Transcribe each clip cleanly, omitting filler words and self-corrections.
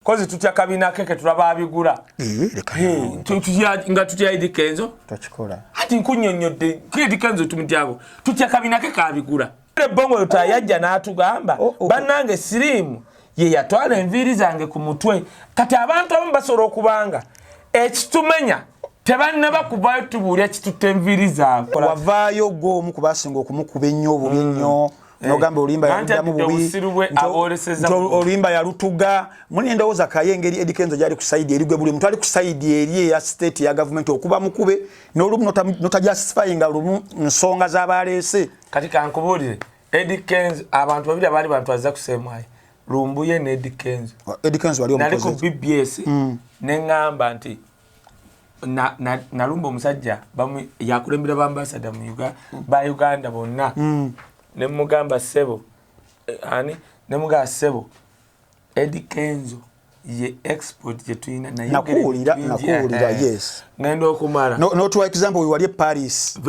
Kozi tutya kabina keke tulaba abigula. Eh, leka naawe. Nga tutya Eddy Kenzo. Tokikola. Ati nkunnyonnyodde Eddy Kenzo tumutyako. Tutya kabina ke kabigula. Bongo yajja n'atugamba, Oh. bannange, siriimu ye yatwala enviiri zange ku mutwe. Kati abantu abamu basobola okubanga ekitumenya tebannaba kuvayo tubuulya kitutte enviiri zaabwe. Wavaayo gwe omu ku basinga okumukuba ennyo obubi ennyo, nogamba oluyimba Anti yaluddamu atidde bubi. Obusiru bwe abooleseza Nti oluyimba yalutuga muli. Endowooza kaye engeri Eddy Kenzo gyali ku side eri, gwe buli muntu ali ku side eri eya state ya gavumenti okuba mukube n'olumu notajustifyinga lumu nsonga z'abaleese. Kati kankubuulire, Eddy Kenzo, abantu babiri abaali bantwaza kuseemwayi, Lumbuye ne Eddy Kenzo. Eddy Kenzo wali Nali ku omukozi. BBS neŋŋamba nti nalumba omusajja yakulembera bambasada mu ba Uganda bonna, nemugamba, "Ssebo," ani, nemugamba, "Ssebo, Eddy Kenzo ye export gye tulina." Nakuwulira, nakuwulira, yes. Ngenda okumala N'otuwa example we wali e Paris.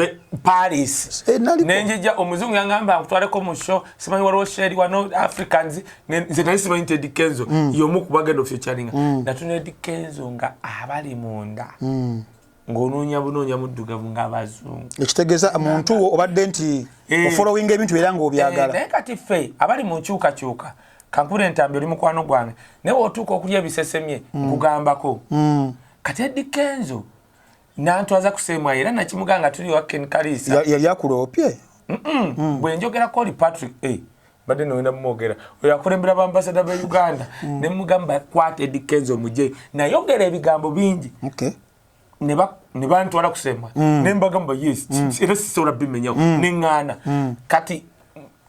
Paris. Eh, naliko. Nenjija, omuzungu yangamba nkutwaleko mu show, simanyi waliwo sheri wano Africans. Nze nali simanyi nti Eddy Kenzo y'omu ku bagenda ofeaturinga. Natuna Eddy Kenzo nga abali munda ng'onoonya bunoonya muddugavu ng'abazungu. Ekitegeeza muntu wo obadde nti ofollowinga ebintu era ng'obyagala. Naye kati ffe abali mu nkyukakyuka, kankule entambi, oli mukwano gwange, naye wotuuka okulya ebisesemye nkugambako. Kati Eddy Kenzo nantwaza kuseemwayo era nakimugamba nga tuli wa Ken Kalisa. Yali akuloopye? Bwe njogerako oli Patrick, mbadde nowenda mumwogera, oyo akulembera bambasada be Uganda, ne mugamba, "Kwata Eddy Kenzo mugye." Nayogera ebigambo bingi. Ne bantwala kusemwa, ne mbagamba, "Yes, era sisobola bimenyawo." Neŋŋaana. Kati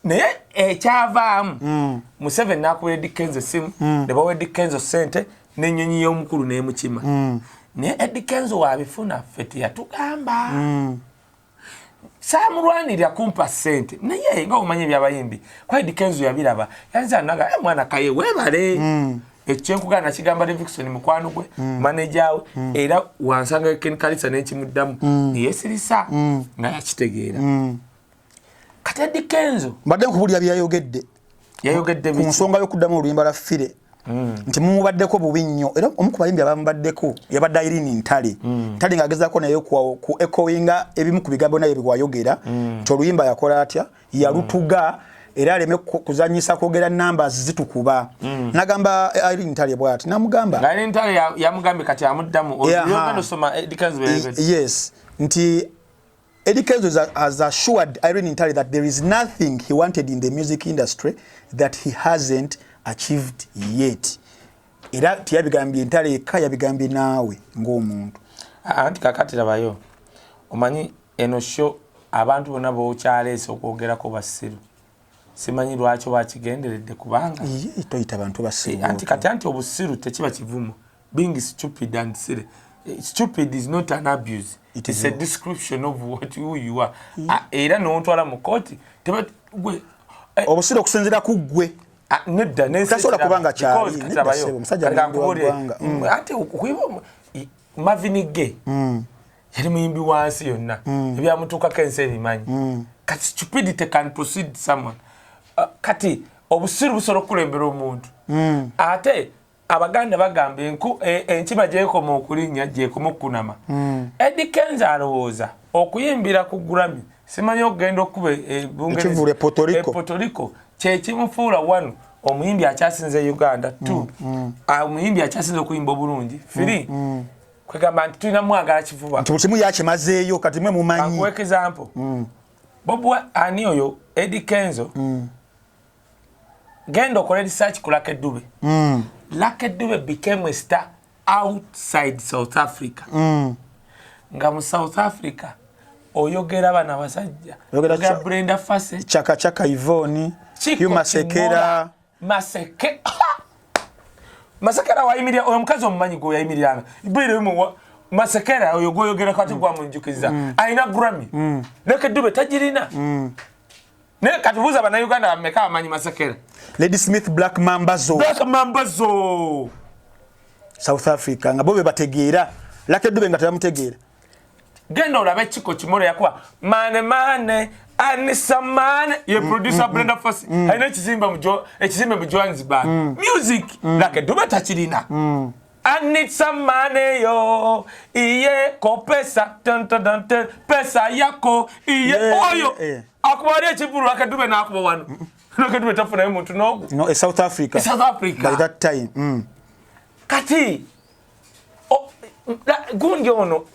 naye ekyavaamu, Museveni nakubira Eddy Kenzo essimu, ne bawa Eddy Kenzo sente n'ennyonyi y'omukulu n'emukima. Naye Eddy Kenzo wabifuna, ffe teyatugamba. Saamulwanirira kumpa sente, naye nga omanyi ebyabayimbi, kwa Eddy Kenzo yabiraba, yanza naga, "Eh, mwana kaye weebale." Ekyenkugana nakigamba Davidson mukwano gwe, manager we, era wansanga Ken Kalisa nenkimuddamu, neyesirisa nga yakitegeera. Kati Eddy Kenzo Mbadde nkubulira byeyayogedde yayogedde ku biki? Nsonga y'okuddamu oluyimba lwa Fire, nti mumubaddeko bubi nnyo, era omu ku bayimbi abamubaddeko yabadde Irene Ntale. Ntale ng'agezaako naye ku echoinga ebimu ku bigambo naye byewayogera, nti oluyimba yakola atya, yalutuga, era aleme kuzanyisa kwogera numbers zitukuba. Nagamba Irene Ntale bwati, namugamba Nga Irene Ntale yamugambye, kati amuddamu. Yeah, ha. Ogenda osoma Eddy Kenzo bwe yayogedde. Yes, nti Eddie Kenzo has assured Irene Ntale that there is nothing he wanted in the music industry that he hasn't achieved yet. Era teyabigambye Ntale yekka, yabigambye naawe ng'omuntu. Ah, anti kakati labayo, omanyi eno show abantu bonna bokyaleese okwogerako basiru, simanyi lwaki bakigenderedde kubanga Iye, toyita bantu basiru. Anti kati anti obusiru tekiba kivumo. Being stupid and silly. Stupid is not an abuse. It It's is a not. description of what who you are. Ah, era nontwala mu kooti gwe Obusiru okusinziira ku ggwe. Ah, nedda. Tasobola kuba nga kyali. Nedda ssebo, omusajja mulungi wa ggwanga. Ate okuyiba Marvin Gaye yali muyimbi wansi yonna, ebyamutuukako ensi ebimanyi. Kati stupidity can proceed someone. Kati obusiru busobola okukulembera omuntu. Ate Abaganda bagamba enkima gyekoma okulinnya gyekoma okukunama. Eddy Kenzo alowooza okuyimbira ku Grammy, simanyi okugenda okuba Bungereza, Ekivvulu e Puerto Rico. E Puerto Rico, kyekimufuula one omuyimbi akyasinze Uganda, two omuyimbi akyasinze okuyimba obulungi, three kwegamba nti tulina mwagala kifuba. Nti buli kimu yakimazeeyo, kati mwe mumanyi. Kankuwa example. Bobi ani oyo Eddy Kenzo, genda okole research ku Lucky Dube. Lucky Dube became a star outside South Africa. Nga mu South Africa oyogera bano abasajja. Oyogera Oyogera Brenda Fassie, Chaka Chaka Yvonne, Chiko Hugh Masekela. Kimura, Masekera wayimirira oyo omukazi omumanyi gwe yayimiriranga. Bwire Masekera oyo gwoyogera kati gwamunjukiza. Alina Grammy. Lucky Dube tagirina. Naye kati buuza Bannayuganda bameka abamanyi Masekera. Lady Smith, Black Mambazo. Black Mambazo. South Africa nga bo be bategeera, Lucky Dube nga tebamutegeera. Genda olabe Chiko Kimura yakuba mane mane. Anisamane ye producer Brenda Fassie alina ekizimbe mu Johannesburg. Music Lucky Dube takirina. I need some money yo, iye ko pesa tan tan tan tan, pesa yako iye oyo akuba ali ekivulu Lucky Dube n'akuba wano. Lucky Dube tafunayo muntu n'ogu. No, e South Africa. E South Africa. By that time. Kati gundi ono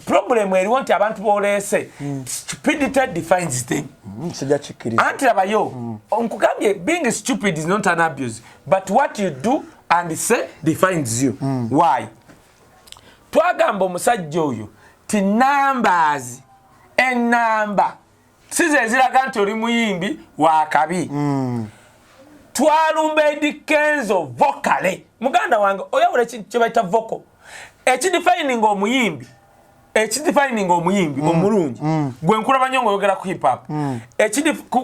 problem eriwo nti abantu boleese stupidity defines them. Sijja kikkiriza. Anti labayo, nkugambye being stupid is not an abuse, but what you do and say defines you. Why? Twagamba omusajja oyo ti numbers, enamba si ze ziraga nti oli muyimbi wa kabi. Twalumba Eddy Kenzo vocally. Muganda wange oyawula ekintu kye bayita vocal. Ekidefining omuyimbi, ekidefining omuyimbi omulungi. Gwe nkulaba nnyo ng'oyogera ku hip hop.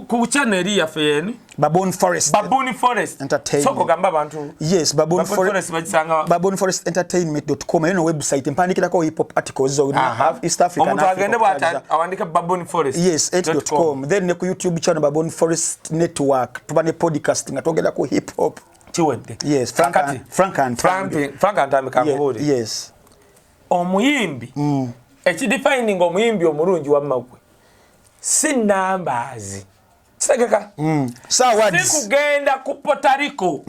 Ku channel eri yaffe yeni? Baboon Forest. Baboon Forest. Entertainment. Soko gamba abantu. Yes, Baboon Baboon Forest bagisanga. Baboon Forest Entertainment.com eyo no website mpandikirako hip hop articles zo East Africa. Omuntu agende bw'ati awandike Baboon Forest. Yes, 8.com. Then ne ku YouTube channel Baboon Forest Network tuba ne podcast nga twogera ku hip hop. Kiwedde. Yes, Frank and Frank Antambi kankubuulire. Yes. Omuyimbi. Ekidefining omuyimbi omulungi wamma gwe si numbers. Kitegeka? Si awards. Si kugenda ku Puerto Rico.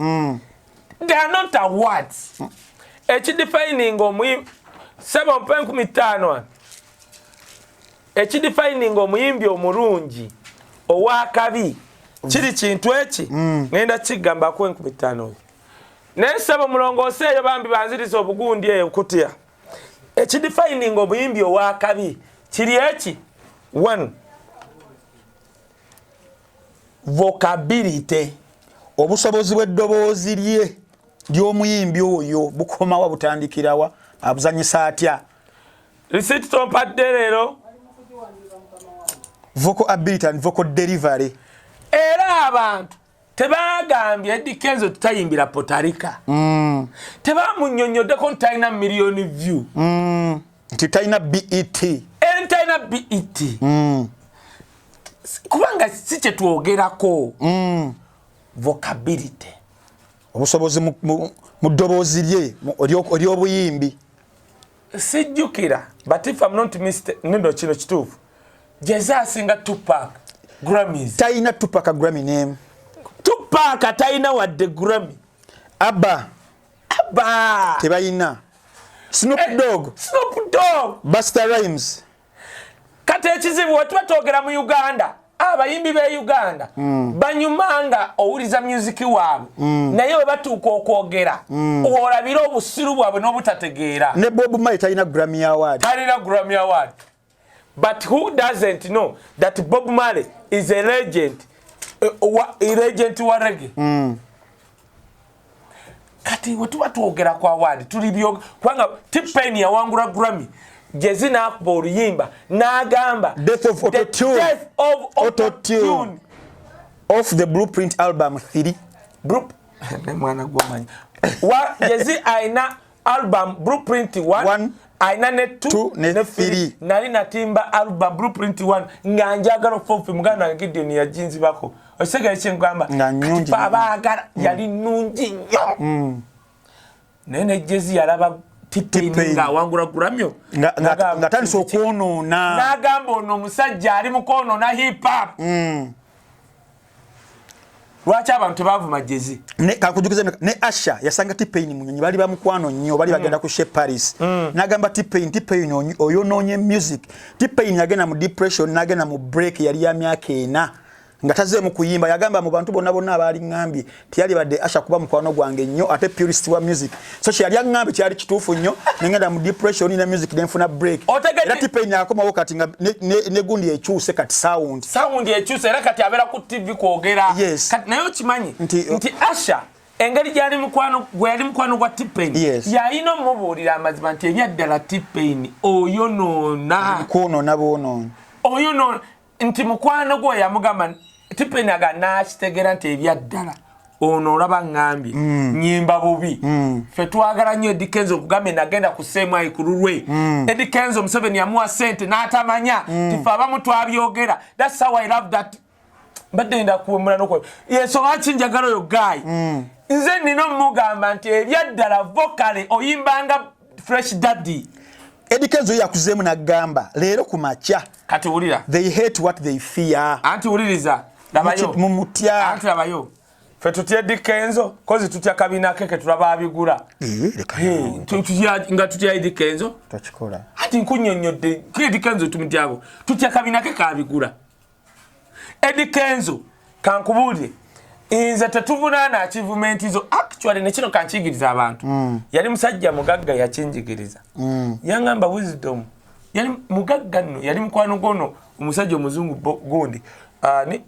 They are not awards. Ekidefining omuyimbi sebo mpe 50 wano. Ekidefining omuyimbi omulungi owakabi kiri kintu eki ngenda kigambako 50 oyo. Naye sebo mulongoose eyo bambi banziriza obugundi eyo kutya. Ekidefining omuyimbi owakabi kiri eki? 1, vocability. Obusobozi bw'eddoboozi lye ly'omuyimbi oyo bukomawa, butandikirawa, abuzanyisa atya? Receipt tompadde leero. Vocal ability and vocal delivery. Era abantu tebagambye Eddy Kenzo tutayimbira Puerto Rico. Tebamunnyonnyoddeko nti talina million view. Nti talina BET. Era talina BET. Kubanga si kye twogerako. Vocability. Obusobozi mu ddoboozi lye ery'obuyimbi. Sijjukira, but if I'm not mistaken, nno kino kituufu. Jay-Z asinga Tupac Grammys. Talina Tupac Grammy name. Tupac talina wadde Grammy. Abba. Abba. Tebalina. Snoop Dogg. Snoop Dogg. Busta Rhymes. Kati ekizibu we tuba twogera mu Uganda, abayimbi b'e Uganda banyumanga owuliza music waabwe, naye bwe batuuka okwogera olabira obusiru bwabwe n'obutategeera. Ne Bob Marley talina Grammy Award. Talina Grammy Award. But who doesn't know that Bob Marley is a legend, a legend wa reggae? Kati we tuba twogera ku award tuli byo kubanga T-Pain yawangula Grammy. Jay-Z n'akuba oluyimba n'agamba Death of The Auto-Tune. Death of Auto-Tune. Auto-Tune. Off the Blueprint album 3. Ne mwana gw'omanyi. Wa Jay-Z alina album Blueprint 1, 1, alina ne 2, 2, ne ne 3. 3. Nali natimba album Blueprint 1 nga njagala fofi muganda wange Gideon yaginzibako. Okitegera kye nkugamba? Nga nnungi Kati fe abaagala yali nnungi nnyo. Naye ne Jay-Z yalaba T-Pain T-Pain. ng'awangula Grammy. Nga ng'atandise okwonoona. N'agamba ono omusajja ali mu kwonoona hip hop. Lwaki abantu tebavuma Jay-Z? Ne kankujukize ne Usher yasanga T-Pain mu nyonyi, bali bamukwano nnyo, bali bagenda ku Chez Paris. N'agamba T-Pain, T-Pain oyonoonye music. T-Pain yagenda mu depression, n'agenda mu break yali ya myaka 4 nga tazeemu kuyimba. Yagamba mu bantu bonna bonna abaali ŋŋambye teyali badde Usher kuba mukwano gwange nnyo ate purist wa music. So kye yali aŋŋambye kyali kituufu nnyo, ne ngenda mu depression ne music ne nfuna break. Era T-Pain akomawo kati nga ne gundi ekyuse kati sound. Sound ekyuse era kati abeera ku TV kwogera. Yes. Kati naye okimanyi Nti nti Usher engeri gyali mukwano gwe yali mukwano gwa T-Pain, yalina omubuulira amazima nti ebyaddala T-Pain oyonoona. Kwonoona bwonoonyi. Oyonoona nti mukwano gwe yamugamba T-Pain aga n'akitegeera nti ebyaddala Ono olaba ŋŋambye nyimba bubi. Ffe twagala nnyo Eddy Kenzo okugambye nagenda ku CMI ku lulwe. Eddy Kenzo, Museveni yamuwa ssente n'atamanya tife abamu twabyogera. That's how I love that. Mbadde ngenda kuwemula nokwe yensonga ki njagala oyo guy. Nze nina omugamba nti ebyaddala vocally oyimbanga Fresh Daddy. Eddy Kenzo yakuzeemu n'agamba leero ku makya. Kati wulira. They hate what they fear. Anti wuliriza, labayo. Mumutya. Anti labayo, ffe tutya Eddy Kenzo kozi tutya kabina ke ketulaba abigula. Eh, leka. Nga tutya Eddy Kenzo. Tokikola. Ati nkunnyonnyodde Eddy Kenzo tumutyako, tutya kabina ke kabigula. Eddy Kenzo, kankubuulire, nze tetuvunaana achievement zo. Actually, nekino kankiyigiriza abantu. Yali musajja mugagga, yakinjigiriza. Yaŋŋamba wisdom, yali mugagga nno, yali mukwano gwono omusajja omuzungu gundi ni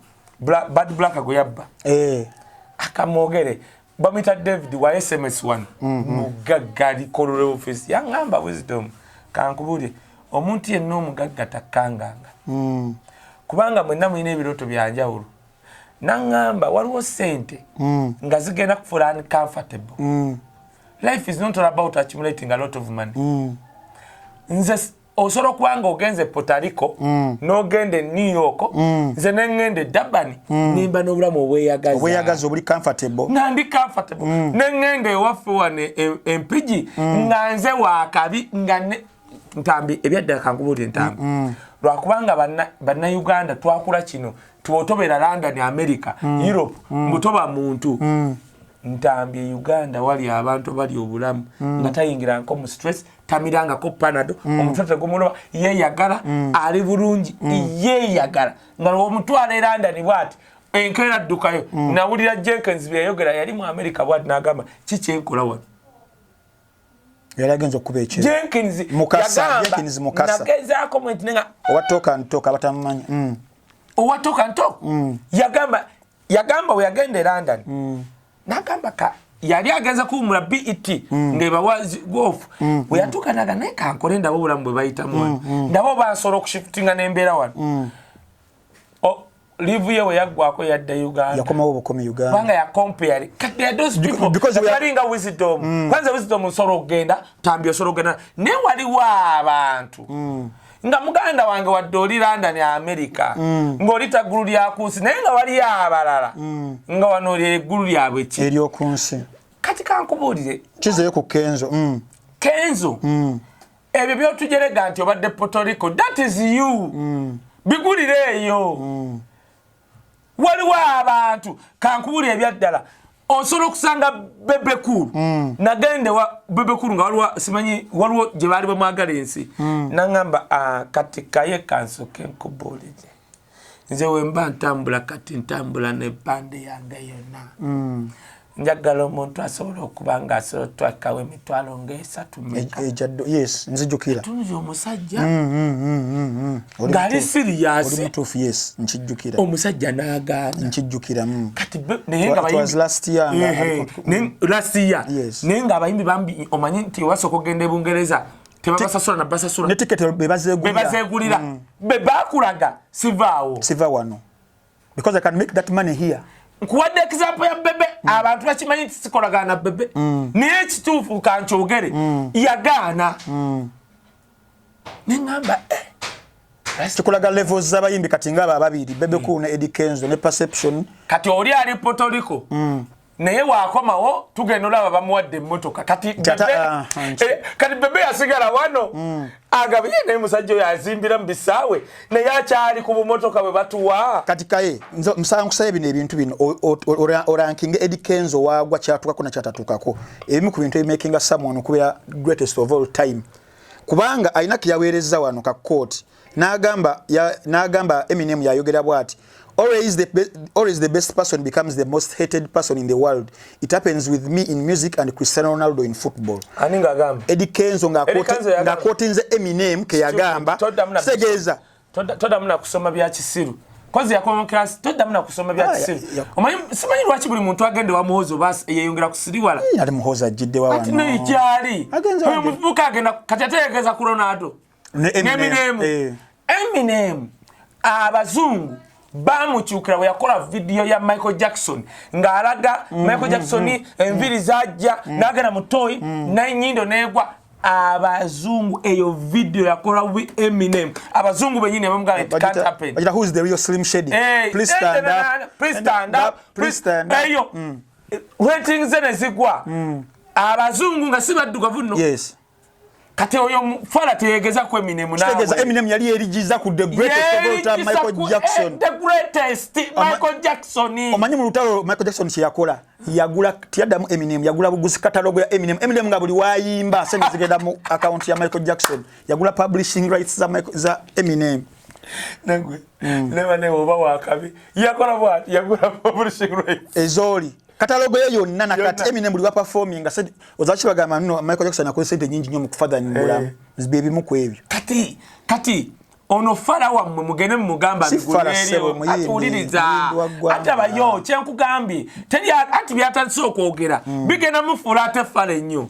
Bad Black gwe yabba. Akamwogere, bamwita David wa SMS 1. Mugagga, ali Kololo office. Yaŋŋamba, "Wisdom, kankubuulire, omuntu yenna omugagga takkanganga, kubanga mwenna mulina ebirooto byanjawulo." Naŋŋamba waliwo ssente nga zigenda kufuula uncomfortable. Life is not all about accumulating a lot of money. Nze osobola okuba nga ogenze Puerto Rico, n'ogenda e New York, nze neŋŋenda e Durban, nimba n'obulamu obweyagaza. Obweyagaza, obuli comfortable. Nga ndi comfortable, neŋŋenda ewaffe wano Empigi, nga nze wakabi nga ne Ntambi. Ebyaddala, kankubuulire Ntambi, lwakubanga Bannayuganda twakula kino tiwotobeera London, America, Europe, mbutoba muntu. Ntambi, e Uganda wali abantu bali obulamu nga tayingirangako mu stress, tamirangako Panado, omutwe tegumuloba, yeeyagala, ali bulungi, yeeyagala. Nga omutwala e London bwati, enkeera ddukayo. Nawulira Jenkins byeyayogera, yali mu America bwati, n'agamba, "Kikyenkola wano?" Yali agenza okuba ekyo. Jenkins. Mukasa, yagamba, Jenkins Mukasa. Nagezaako mwenti nenga Owa Talk and Talk, abatamumanyi. Owa Talk and Talk. Yagamba we yagenda e London, nagamba ka yali agenza kuwumula BET ng'ebawa golf. Bwe yatuuka naga, "Naye kankole ndaba obulamu bwe bayitamu wano, ndaba oba nsobola okushiftinga n'embeera wano." Leave ye we yaggwako, yadda Uganda. Yakomawo obukomi Uganda. Kubanga ya compare. Kati there are those people Because balinga Wisdom. Kwanza Wisdom osobola okugenda, Tambi osobola okugenda, naye waliwo abantu nga muganda wange, wadde oli London, America, ng'oli taggulu lya ku nsi, naye nga waliyo abalala nga wano oli eggulu lyabwe ki? Ery'oku nsi. Kati kankubuulire. Kizeyo ku Kenzo. Kenzo, ebyo byotujerega nti obadde Puerto Rico, that is you. Bigulire eyo. Waliwo abantu, kankubuulire, ebyaddala osobola okusanga Bebe Cool. Nagende wa Bebe Cool nga waliwo, simanyi, waliwo gye baali bamwagala ensi. Naŋŋamba, "Ah, kati kaye kansoke nkubuulire, nze wemba ntambula, kati ntambula nebande yange yonna. Njagala omuntu asobola okuba nga asobola otwakawo emitwalo ngaesatu meka." Ejaddo, yes, nzijukira. Tunuza omusajja Oli ng'ali Oli serious. mutuufu, yes, nkijjukira. Omusajja n'agaana. Nkijjukira. Kati naye nga It was last year nga last year. Yes. Naye ng'abayimbi bambi, omanyi nti wasooka okugenda e Bungereza tebabasasula na basasula. Ne tiketi be bazeegulira. Be bazeegulira, be bakulaga sivaawo. Siva wano because I can make that money here. Nkuwadde example ya Bebe. Abantu bakimanyi nti sikolagana na Bebe, naye ekituufu kankyogere, yagaana. Neŋŋamba, eh, Kikulaga levels z'abayimbi kati nga abo ababiri, Bebe Cool ne Eddy Kenzo, ne perception. Kati oli ali Puerto Rico, naye wakomawo tugenda olaba bamuwadde emmotoka. Kati kati Bebe yasigala wano agabye, naye musajja oyo azimbira mu bisaawe, naye akyali ku bumotoka bwe batuwa. Kati kaye nze nkusaba bino ebintu bino orankinge Eddy Kenzo waagwa, kyatuukako nakyatatuukako, ebimu ku bintu ebimakinga someone okubeera greatest of all time, kubanga alina keyaweereza wano ka quote n'agamba n'agamba Eminem yayogera bw'ati, Always the best person becomes the most hated person in the world. It happens with me in music and Cristiano Ronaldo in football." Ani ng'agamba? Eddie Kenzo. Eddie Kenzo yagamba. Ng'aquotinze Eminem ke yagamba. Toddamu na- Kitegeeza Toddamu na kusoma bya kisiru kozi yakoma mu class, toddamu na kusoma bya Ah, kisiru. ya- Omanyi, simanyi lwaki buli muntu agenda wa Muhozi oba yeyongera kusiriwala. Ate Muhozi ajjidde wa Ati wano. nekyali Agenze oyo wange. muvubuka agenda kati ate yegeza ku Ronaldo Ne Eminem, Eminem. eh. Eminem, abazungu Bamukyukira bwe yakola vidiyo ya Michael Jackson ng'alaga Michael Jackson enviiri zajja n'agenda mu toyi n'ennyindo n'egwa. Abazungu, eyo video yakola bubi Eminem, abazungu benyini bamugamba, "It can't happen." Bagira, "Who is the real Slim Shady?" Hey, "Please stand up." "Please stand up." "Please stand up." Eyo ratings ze ne zigwa, abazungu nga si baddugavu nno. Kati oyo fala teyegeza ku Eminem. Kitegeeza Eminem yali erigiza ku the greatest of all time, Michael Jackson. The greatest Michael Jackson. Omanyi mu lutalo Michael Jackson kye yakola? Yagula, tiyaddamu Eminem, yagula buguzi catalogue ya Eminem. Eminem nga buli wayimba sente zigenda mu account ya Michael Jackson. Yagula publishing rights za Eminem. Nagwe neba ne oba wakabi yakola bwati, yagula publishing rights. Ezooli catalogue ye yonna nakati Eminem buli wa performing ozaki bagamba nno Michael Jackson akoze sente nyingi nnyo mu kufa than bulamu. Bye bimu ku ebyo. Kati ono fala wammwe mugende mumugamba. Si fala, ssebo, muyimbi, atuwuliriza. muyimbi wa ggwanga. Ate abayo kyenkugambye teri anti byatandise okwogera bigenda mufuula ate fala ennyo.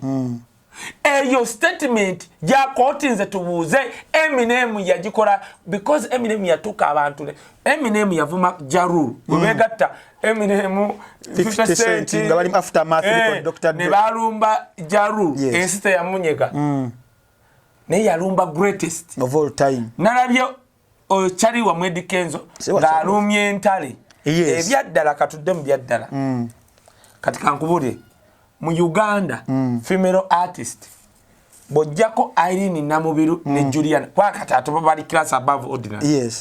Eyo statement gyakootinze tubuuze Eminem yagikola because Eminem yatuuka abantu Eminem yavuma Ja Rule bwe begatta Eminem. 50 Cent nga bali mu Aftermath record, Dr. Ne Dre. balumba Ja Rule. Ensi teyamunyega naye yalumba greatest of all time. Nalabye oyo kyali wamwe Eddy Kenzo Siwa. ng'alumya entale. Ebyaddala katudde mu byaddala. Kati kankubulire, mu Uganda female artist bw'ojjako Irene Namubiru ne Juliana, kuba kati ate bo bali class above ordinary.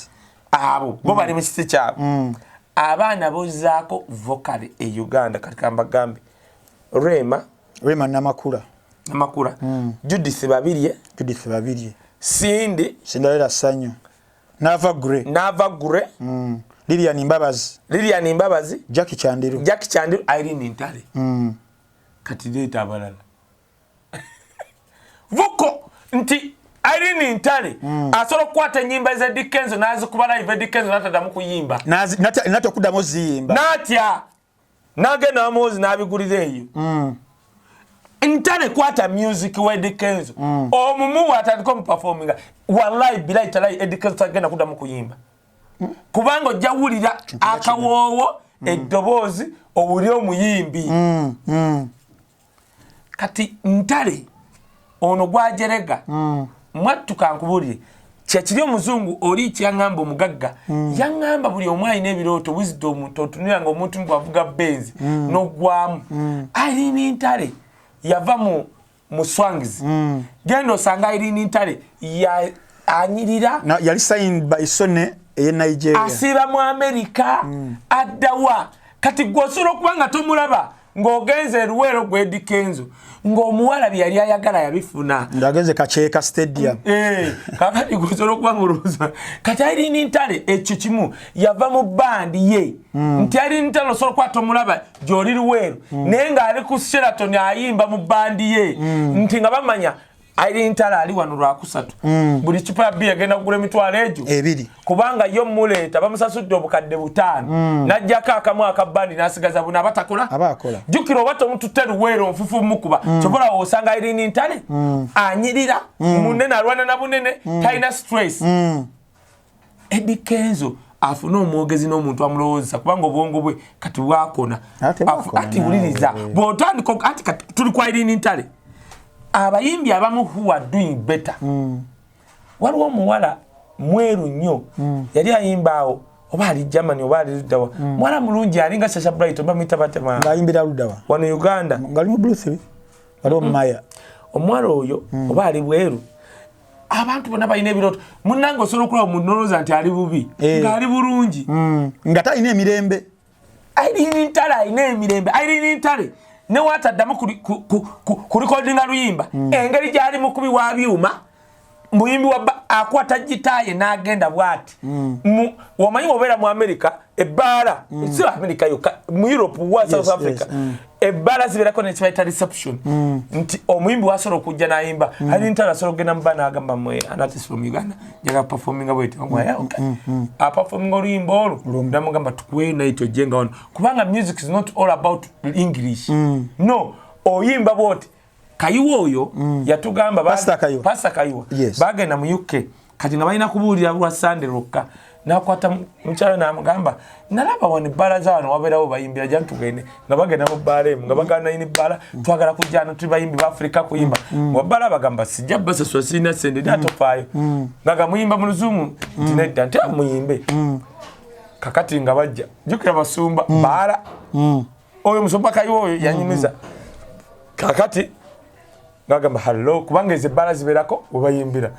Abo bo bali mu kiti kyabwe. Abaana bozzaako vocal e Uganda, kati kambagambe: Rema. Rema Namakula. Namakula, Judith Babirye. Judith Babirye. Cindy. Cinderella Sanyu, Nava Grey. Nava Grey. Lilian Mbabazi. Lilian Mbabazi. Jackie Chandiru. Jackie Chandiru, Irene Ntale. Kati leeta abalala vuko nti Irene Ntale asobola okukwata ennyimba za Eddy Kenzo n'azikuba live, Eddy Kenzo n'ataddamu kuyimba. Nate okuddamu oziyimba. N'atya n'agenda wamuwozi n'abigulira eyo. Ntale kwata music wa Eddy Kenzo omumuwa atandika omuperforminga, wallahi bilahi talahi, Eddy Kenzo tagenda kuddamu kuyimba kubanga ojja wulira akawoowo, eddoboozi, owulire omuyimbi. Kati Ntale ono gwajerega mwattuka nkubulire kyekiri. Omuzungu oli kyaŋŋamba, omugagga yaŋŋamba buli omu alina ebirooto. Wisdom totunira nga omuntu bwavuga benzi n'oggwamu. Irene Ntale yava mu Swangz. Genda osanga Irene Ntale anyirira. Yali signed by Sony eye Nigeria. Asiiba mu Amerika, addawa. Kati gwe osobola okuba nga tomulaba ng'ogenze eruweero gwe Eddy Kenzo ng'omuwala bye yali ayagala yabifuna. Ng'agenze Kakyeka Stadium. Eh, kakati gwe osobola okuba ng'olowooza kati Irene Ntale ekyo kimu yava mu bandi ye nti Irene Ntale osobola okuba tomulaba gy'oli Luweero naye ng'ali ku Sheraton ayimba mu bandi ye nti nga bamanya Irene Ntale ali wano lwakusatu, buli cupa ya bbiya agenda kugula emitwalo egyo 2. Kubanga yo muleeta bamusasudde 5,000 n'ajjako akamu akabandi n'asigaza buna aba takola. Aba akola. Jjukira oba tomututte Luweero nfufu mukuba kyobola osanga Irene Ntale anyirira munene, alwana na bunene, talina stress. Eddy Kenzo afune omwogezi n'omuntu amulowoozesa kubanga obwongo bwe kati bwakona. Ate bwakona. Ati wuliriza, bw'otandika ati kati tuli kwa Irene Ntale, abayimbi abamu who are doing better. Waliwo omuwala mweru nnyo yali ayimba awo, oba ali Germany oba ali luddawa, muwala mulungi alinga Sasha Bright oba muyita batema. Ng'ayimbira luddawa? Wano Uganda. Ng'ali mu Blue 3, waliwo Maya. Omuwala oyo oba ali bweru, abantu bonna balina ebirooto. Munnange osobola okulaba munolooza nti ali bubi ng'ali bulungi. Nga talina emirembe. Irene Ntale alina emirembe. Irene Ntale newataddamu kurecordinga luyimba, engeri gyali mukubi wa byuma, muyimbi wa akwata gitaaye n'agenda bw'ati. Omanyi obeera mu America ebbaala, si America yokka, mu Europe wa South Africa, ebbaala zibeerako nekibayita reception nti omuyimbi wasobola okujja n'ayimba. Irene Ntale asobola okugenda mu baa n'agamba, "Mwe an artist from Uganda, njagala performinga bweti." Okay, aperforminga oluyimba olwo, namugamba, "Tukuweyo night ojjenga wano," kubanga music is not all about English. No oyimba bwoti. Kayiwa oyo yatugamba Pastor Kayiwa. Pastor Kayiwa. Bagenda mu UK kati nga balina kubuulira lwa Sande lwokka. Nakwata mukyala namugamba, nalaba wano ebbaala za wano wabeerawo bayimbira, jja tugende. Nga bagenda mu bbaala emu, nga bagana nayini bbaala, twagala kujja ano, tuli bayimbi ba Afrika kuyimba. Wabbaala bagamba, sijja basasula, sirina sente. Dda tofaayo. Nga gamuyimba mu Luzungu nti nedda, nti muyimbe. Kakati nga bajja, jjukira basumba baala, oyo musumba Kayiwa oyo yanyumiza. Kakati ngagamba hello, kubanga ezo ebbaala zibeerako webayimbira.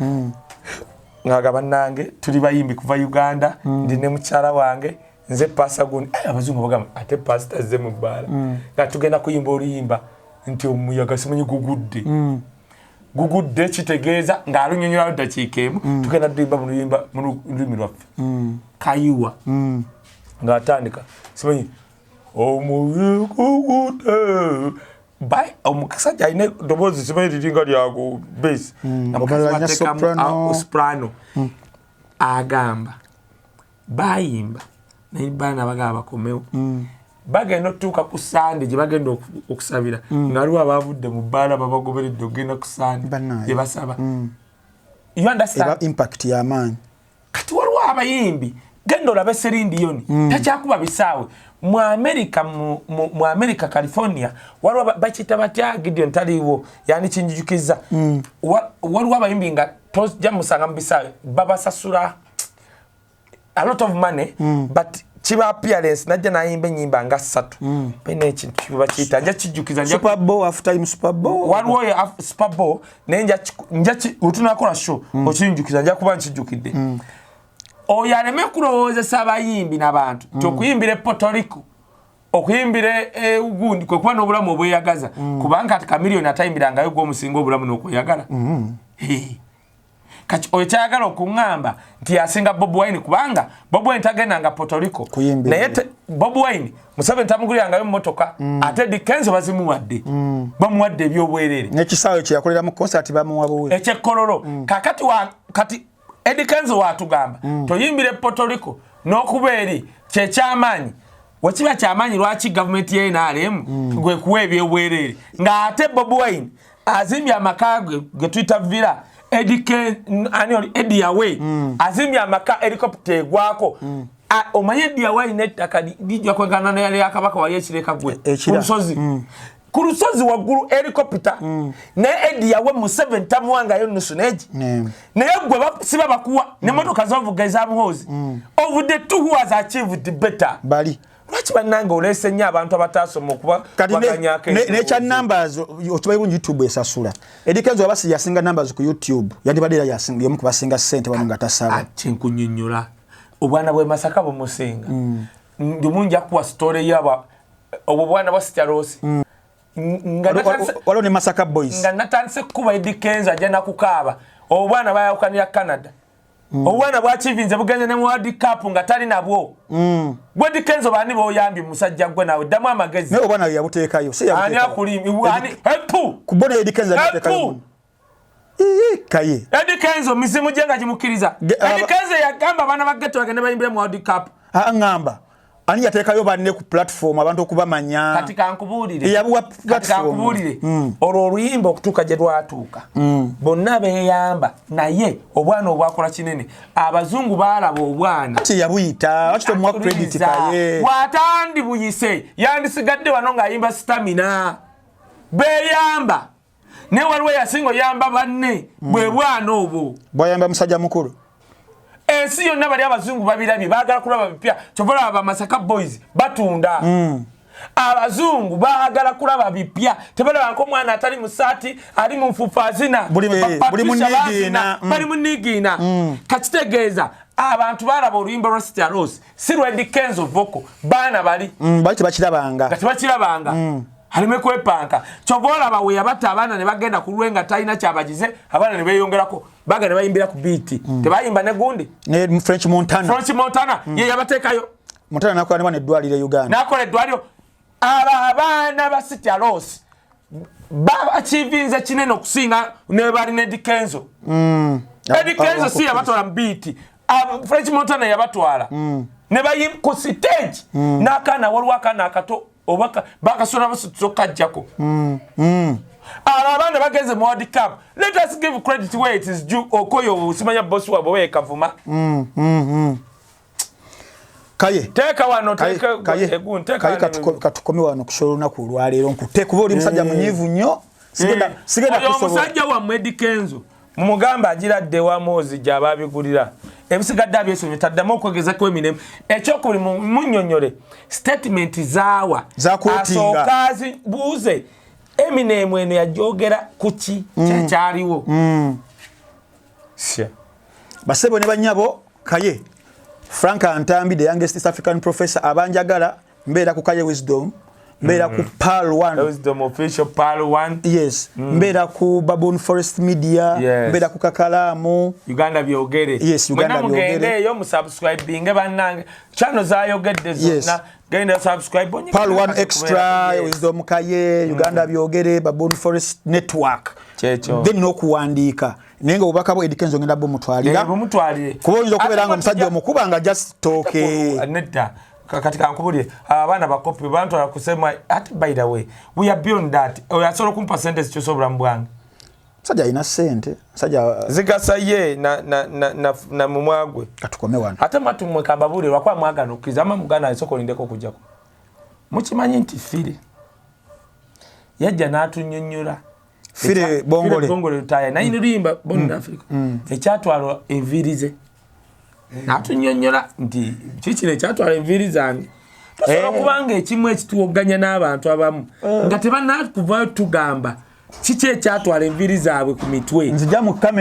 Ngagamba, nange tuli bayimbi kuva Uganda, ndi ne mukyala wange, nze pastor gundi. Abazungu bagamba, ate pastor azze mu bbaala. Nga tugenda kuyimba oluyimba nti omuyaga simanyi gugudde, gugudde kitegeeza ng'alunyonyolayo ddakiika emu, tugenda tuyimba mu luyimba mu lulimi lwaffe. Kayiwa ng'atandika simanyi omuyaga gugudde. Omusajja alina eddoboozi simanyi liringa lyagu bass. Omulala alina soprano. Soprano. Agamba bayimba naye baana bagamba bakomewo, bagenda otutuuka ku Sande gye bagenda okusabira, nga waliwo abavudde mu bbaala babagoberedde okugenda ku Sande Bannaaye. gye basaba. You understand? Eba impact y'amaanyi. Kati waliwo abayimbi, genda olabe Celine Dion, takyakuba bisaawe mu America, mu America, California. Waliwo bakiyita batya? Gideon taliiwo, yani kinjujukiza. Waliwo abayimbi nga tojja musanga mu bisaawe, babasasula a lot of money, but kiba appearance, najja nayimba enyimba nga ssatu. Balina ekintu bakiyita, nja kijjukiza, Super Bowl, half time Super Bowl. Waliwo oyo Super Bowl, naye nja wetunakola show okinjukiza, nja kuba nkijjukidde. Oyo aleme kulowoozesa abayimbi n'abantu nti okuyimbira e Puerto Rico, okuyimbira egundi kwe kuba n'obulamu obweyagaza, kubanga kati Chameleone atayimbirangayo gwomusinga obulamu n'okweyagala. Hey. Kati oyo kyayagala okuŋŋamba nti yasinga Bobi Wine, kubanga Bobi Wine tagendanga Puerto Rico. Kuyimbira. Naye Bobi Wine, Museveni tamugulirangayo mmotoka, ate Eddy Kenzo bazimuwadde, bamuwadde ebyobwerere. N'ekisaawe kye yakoleramu concert bamuwa buwe. Ekyekkololo. Kakati kati Eddy Kenzo watugamba toyimbira e Puerto Rico n'okuba eri kyekyamaanyi. Wekiba kyamaanyi, lwaki gavumenti ya NRM gwe kuwa ebyobwerere, ng'ate Bobi Wine azimbye amaka ge ge tuyita villa? Eddy ani oli Eddy Yawe azimbye amaka, helicopter egwako. Omanye Eddy Yawe alina ettaka lijja kwenkana neyali ya kabaka wali ekireka gwe Ekira. Ku lusozi, ku lusozi waggulu helicopter. Naye Eddy Yawe, Museveni tamuwangayo nusu neegi. Naye gwe siba bakuwa nemotoka zovuga eza Muhoozi. Of the two, who has achieved better? Bali. Lwaki bannange oleese nnyo abantu abatasoma okuba Kati baganyako nekya numbers, okimanyi bulungi YouTube esasula. Eddy Kenzo aba si yasinga numbers ku YouTube, yandibadde era yasinga, y'omu ku basinga ssente wano nga tasaba. Kyenkunyonnyola, obwana bwe Masaka bumusinga. Ndimu nja kuwa story yaba obwo bwana bwa Sitarosi nga Waliwo ne Masaka Boys. Nga natandise kukuba Eddy Kenzo ajja nakukaaba. Obwo bwana bayawukanira Canada. Obwana bwakivinze bugenze ne mu World Cup nga tali nabwo. Gwe Eddy Kenzo, bani boyambye? Musajja gwe naawe ddamu amagezi. Naye obwana yabuteekayo si Ani yabuteekayo. akulimi ani epu? Ku bo naye Eddy Kenzo yabuteekayo. Epu. Ii, kaye. Eddy Kenzo mizimu gye nga gimukkiriza. Eddy Kenzo yagamba abaana ba ghetto bagende bayimbire mu World Cup. Aŋŋamba ani yateekayo banne ku platform abantu okubamanya? Kati kankubuulire. Eyabuwa Kati platform. kankubuulire, olwo oluyimba okutuuka gye lwatuuka, bonna beeyamba, naye obwana obwakola kinene, abazungu baalaba obwana. Kye yabuyita, lwaki tomuwa credit? Kaye. Bw'atandi buyise, yandisigadde wano ng'ayimba Stamina. Beeyamba, naye waliwo eyasinga oyamba banne, bwe bwana obwo. Bwayamba musajja mukulu. Ensi yonna bali abazungu babirabye, baagala kulaba bipya. Kyova olaba Bamasaka Boys batunda. Abazungu baagala kulaba bipya, tebalaba nkomwana atali mu saati, ali mu nfuufu azina. Buli mu Patricia nigiina, bazina, bali mu nigiina. Kakitegeeza abantu balaba oluyimba lwa Sitya Loss, si lwa Eddy Kenzo vocal, baana bali Bali tebakirabanga. Nga tebakirabanga. Aleme kwepanka. Kyova olaba we yabatta abaana ne bagenda ku lwe nga talina kyabagize, abaana ne beeyongerako, baga ne bayimbira ku beat. Tebayimba ne gundi. Ne French Montana. French Montana ye yabateekayo. Montana nakola ne eddwaliro e Uganda. Nakola eddwaliro. Abo abaana ba Sitya Loss bakivinze kinene okusinga ne bali ne Eddy Kenzo. Eddy Kenzo si yabatwala mu beat, French Montana yabatwala ne bayim ku stage n'akaana. Waliwo akaana akato oba bakasula basituza okukajjako. Abo abaana bagenze mu World Cup. Let us give credit where it is due. Okoyo simanya boss waabwe wekavuma. Kaye. Teeka wano. Kaye, teeka. Kaye, teeka Kaye. wano. Katukome wano kushola olunaku olwaleero, nkute kuba oli musajja munyiivu nnyo. Sigenda Oyo kusobola. omusajja wammwe Eddy Kenzo, mumugamba agiradde wa Mozi gyaba abigulira, ebisigadde abyesonye, taddamu okwegezako Eminem. Ekyokubiri, munnyonnyole statement zaawa. Zaquotinga. Asooka azibuuze Eminem eno yajogera kuki kyekyaliwo. Sya. Basebo ne banyabo, Kaye Frank Antambi, the youngest East African professor, abanjagala mbeera ku Kaye Wisdom, mbeera ku Pal One. Wisdom Official, Pal One. Yes, mbeera ku Baboon Forest Media. Mbeera ku Kakalaamu. Uganda Byogere. Yes, Uganda Mwena mugende Byogere. eyo musubscribinge bannange, channel zayogedde zonna, genda subscribe. Pal One Extra, Wisdom Kaye, Uganda Byogere, Baboon Forest Network. Kyekyo. Then n'okuwandiika, naye nga obubaka bwo Eddy Kenzo ngenda bumutwalira. Bumutwalire. Kuba oyinza okubeera Ate nga omusajja omukuba nga just tooke. Nedda. Kati kankubulire, abaana bakopi bantwala kusema. Ate by the way, we are beyond that. Oyo asobola okumpa sente zikyusa obulamu bwange? Musajja alina sente, musajja. Zigasa ye na mumwa gwe. Katukome wano. Ate mwatumwe kambabuulire, lwakuba mwagana okkiriza ama muganda esooka olindeko okujjako. Mukimanyi nti Philly yajja n'atunnyonnyola? Philly Bongole. Bongole Lutaaya naye luyimba Born in Africa ekyatwala enviiri ze, n'atunnyonnyola nti kikino ekyatwala enviiri zange. Tosobola kubanga ekimu ekituwoganya n'abantu abamu nga tebanakuvayo tugamba kiki ekyatwala enviiri zaabwe ku mitwe. Nzija mu kamera.